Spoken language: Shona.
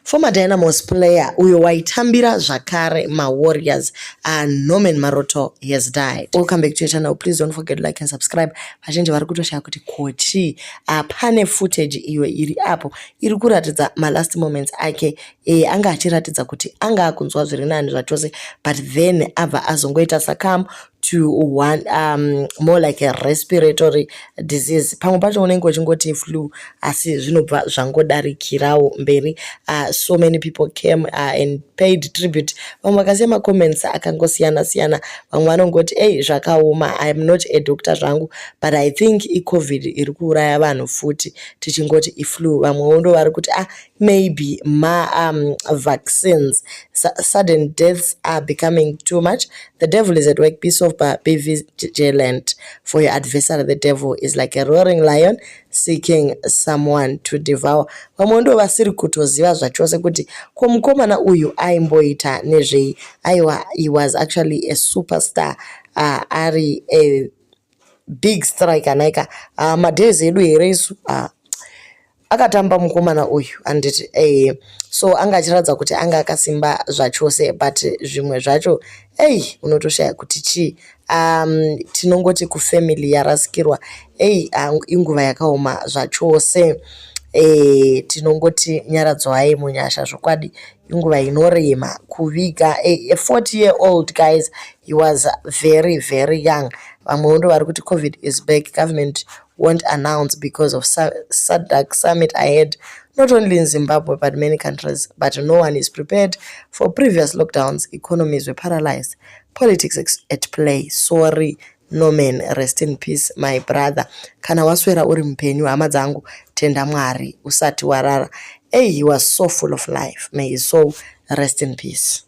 Former Dynamos player uyo waitambira zvakare maWarriors, Norman Maroto, has died. Welcome back to your channel. Please don't forget to like and subscribe. Vazhinji vari kutoshaya kuti kochi pane footage iyo iri apo iri kuratidza malast moments ake. Anga achiratidza kuti anga akunzwa zviri nani zvachose, but then abva azongoita succumb to one more like a respiratory disease. Pamwe pacho unenge uchingoti flu, asi zvinobva zvangodarikirawo mberi. So many people came and paid tribute. Vamwe vakasiya macomments akangosiyana siyana. Vamwe vanongoti, "Ei, zvakaoma. I am not a doctor zvangu, but I think iCOVID iri kuuraya vanhu futi tichingoti iflu." Vamwewo ndo vari kuti, "Ah, maybe ma vaccines. Sudden deaths are becoming too much. The devil is at work. Be sober, be vigilant, for your adversary the devil is like a roaring lion seeking someone to devour." Vamwe ndo vasiri kutoziva zvachose kuti ko mukomana uyu aimboita nezvei. Aiwa, he was actually a superstar, ari a big striker naika madays edu here isu. Akatamba mukomana uyu, handiti? So anga achiratidza kuti anga akasimba zvachose, but zvimwe zvacho, ei, unotoshaya kuti chii. Tinongoti kufamily yarasikirwa, ei, inguva yakaoma zvachose. Tinongoti nyaradzwai munyasha. Zvokwadi inguva inorema kuviga a 40 year old, guys. He was very, very young. Vamwewo ndo vari kuti, "COVID is back. Government won't announce because of SADC summit ahead, not only in Zimbabwe but many countries. But no one is prepared for previous lockdowns. Economies were paralyzed. Politics at play. Sorry, Norman. Rest in peace, my brother." Kana waswera uri mupenyu, hama dzangu, tenda Mwari usati warara. Hey, he was so full of life. May his soul rest in peace.